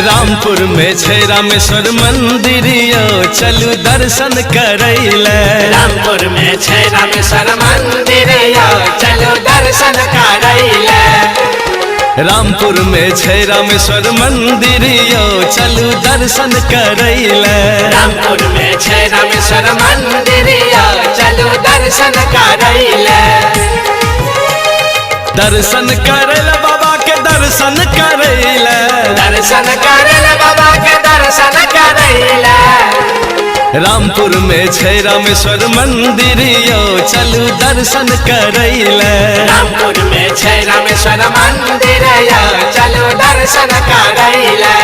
रामपुर में छै रामेश्वर मंदिर यो, चलू दर्शन करैले। रामपुर में छै रामेश्वर मंदिर यो, चलू दर्शन करैले। रामपुर में छै रामेश्वर मंदिर यो, चलू दर्शन करैले। रामपुर में छै रामेश्वर मंदिर यो, चलू दर्शन करैले। दर्शन करैले बाबा के दर्शन करैले। दर्शन करैले बाबा के दर्शन करैले। रामपुर में छै रामेश्वर मंदिर यो, चलू दर्शन करैले। रामपुर में छै रामेश्वर मंदिर यो, चलू दर्शन करैले।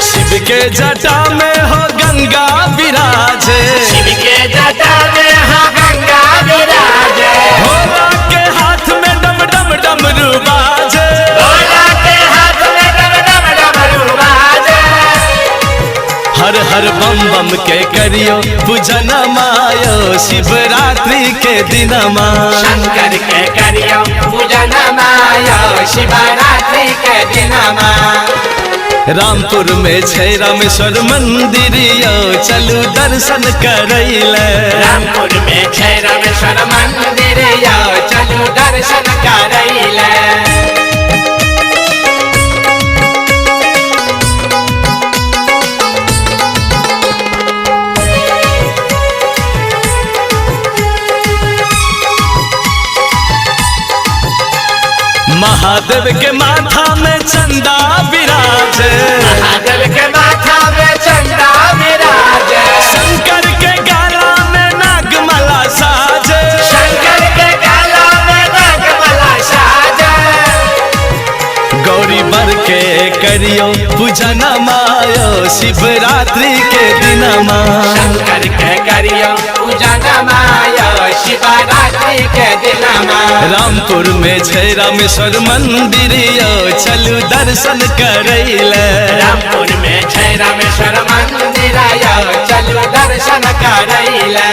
शिव के जटा में हो गंगा विराजे। शिव के जटा में हो गंगा विराजे। भोला के हाथ में डम डम डमरू बाजे। भोला के हाथ में डम डम डमरू बाजे। हर हर बम बम के करियो पूजन मायो, शिवरात्रि के दिन मा। शंकर के करियो पूजन मायो, शिवरात्रि के दिन मा। रामपुर में छै रामेश्वर मंदिर यो, चलू दर्शन करैले। रामपुर में छै रामेश्वर मंदिर यो, चलू दर्शन करैले। महादेव के माथा में चंदा विराजे। महादेव के माथा में चंदा विराजे। शंकर के गाला में नागमाला साजे। शंकर के गाला में नागमाला साजे। गौरी बर के करियो पूजन मायो, शिवरात्रि के दिन मा। शंकर के करियो पूजन मायो, शिवरात्रि के दिन मा। रामपुर में छै रामेश्वर मंदिर यो, चलू दर्शन करैले। रामपुर में छै रामेश्वर मंदिर यो, चलू दर्शन करैले।